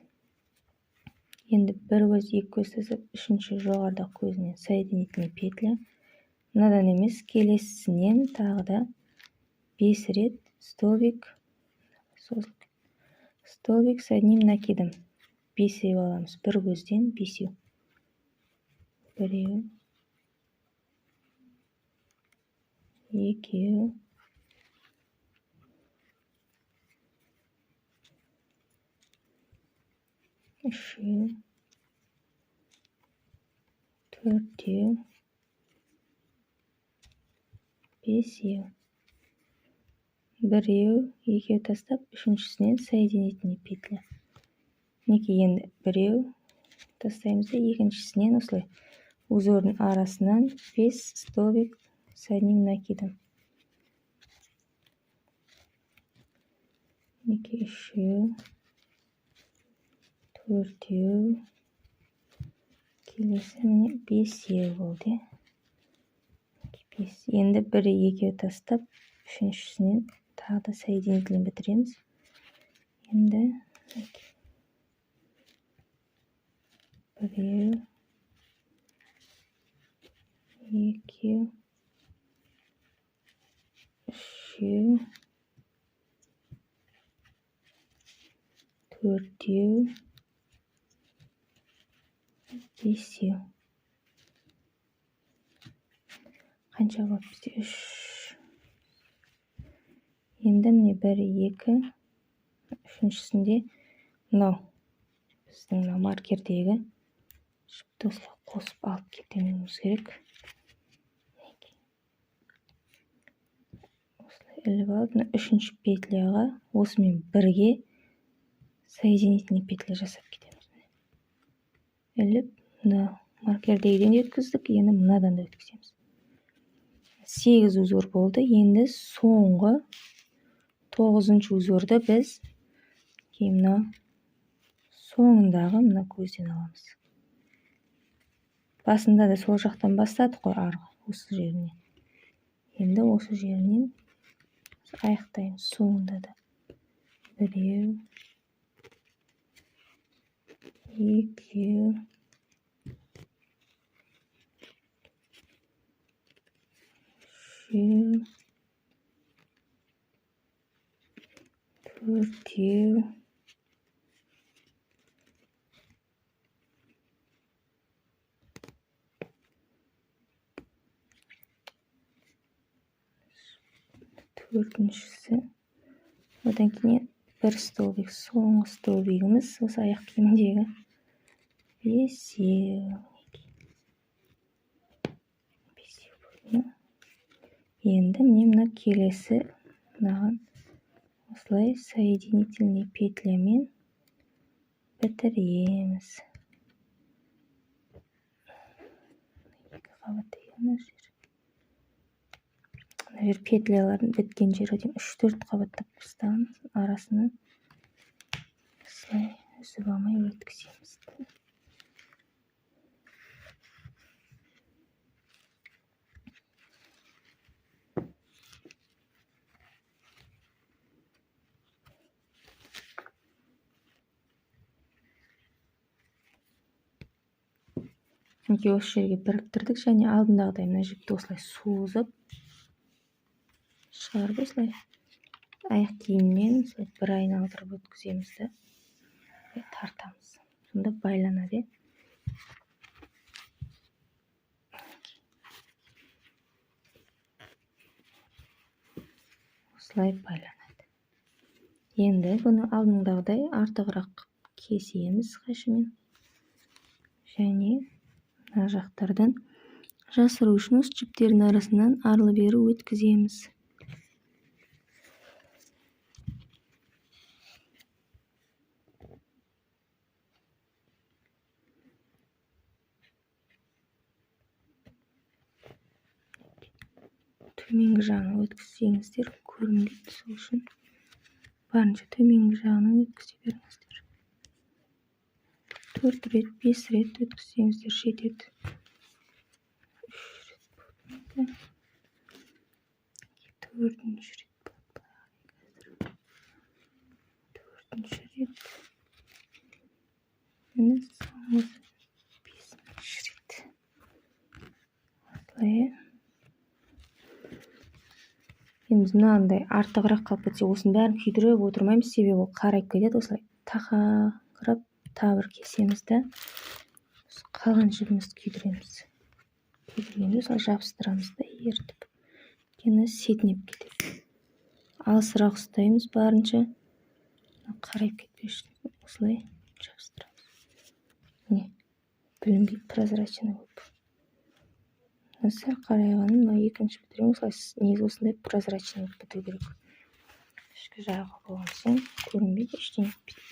Енді бір көз, екі көз тастап, үшінші жоғарыдағы көзінен соединительный петля. Мынадан емес, келесісінен тағы да 5 рет столбик, столбик с одним накидом. Бесеу аламыз, бір көзден бесеу. Біреу, екеу, үшеу, төртеу, бесеу. Біреу, екеу тастап, үшіншісінен соединительный петля. Мінекей, енді біреу тастаймыз да, екіншісінен осылай узордың арасынан 5 столбик с одним накидом. Мінекей, үшеу, төртеу, келесі міне бесеу болды. 5. Енді бір, екеу тастап, үшіншісінен тағы да соединительный бітіреміз. Енді біреу, екеу, үшеу, төртеу, бесеу. Қанша болды бізде? 3. Енді міне 1, 2, үшіншісінде мынау біздің мына маркердегі жіпті осылай қосып алып кетуіміз керек. Іліп алып, мына үшінші петляға осымен бірге соединительный петля жасап кетеміз. Іліп, мына маркердегіден де өткіздік, енді мынадан да өткіземіз. 8 узор болды. Енді соңғы 9-шы узорды біз кейін мына соңындағы мына көзден аламыз. Басында да сол жақтан бастадық қой, арғы осы жерінен. Енді осы жерінен аяқтаймыз соңында да. 1, 2, 3, 4, 4-шісі. Одан кейін бір столбик, соңғы столбигіміз осы аяқ киімдегі 5. 5. Енді міне мына келесі мынаған осылай соединительный петлямен бітіреміз. 2 қабат мына жер. Мына жер петлялардың біткен жері деймін. 3-4 қабаттап тастаған, арасынан осылай үзіп алмай өткіземіз. Мінекей осы жерге біріктірдік және алдындағыдай мына жіпті осылай созып шығарып осылай аяқ киіммен осылай бір айналдырып өткіземіз де тартамыз. Сонда байланады. Осылай байланады. Енді бұны алдындағыдай артығырақ кесеміз қайшымен және мына жақтардан жасыру үшін осы жіптердің арасынан арлы-бері өткіземіз. Төменгі жағынан өткізсеңіздер көрінбейді, сол үшін барынша төменгі жағынан өткізе беріңіздер. 4 рет, 5 рет өткізсеңіздер жетеді. 3 рет болды. 4-ші рет болды. 4-ші рет. Міне соңғысы 5-ші рет. Осылай. Енді біз мынандай артығырақ қалып кетсе, осының бәрін күйдіріп отырмаймыз, себебі ол қарайып кетеді. Осылай тақаңқырап тағы бір кесеміз де қалған жібімізді күйдіреміз. Күйдіргенде осылай жабыстырамыз да ертіп, өйткені сетінеп кетеді. Алысырақ ұстаймыз барынша, қарайып кетпес үшін осылай жабыстырамыз. Міне, білінбей прозрачный болып. Сәл қарайғанын мына екінші бітіремін. Осылай негізі осындай прозрачный болып біту керек. Ішкі жағы болған соң көрінбейді, ештеңе етпейді.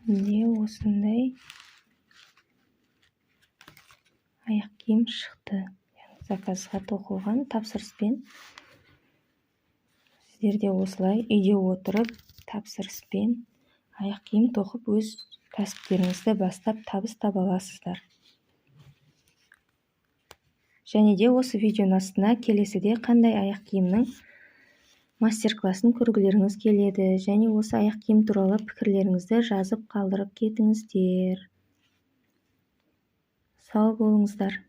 Міне осындай аяқ киім шықты. Яғни заказға тоқылған тапсырыспен. Сіздер де осылай үйде отырып тапсырыспен аяқ киім тоқып өз кәсіптеріңізді бастап табыс таба аласыздар. Және де осы видеоның астына келесіде қандай аяқ киімнің мастер-классын көргілеріңіз келеді және осы аяқ киім туралы пікірлеріңізді жазып қалдырып кетіңіздер. Сау болыңыздар.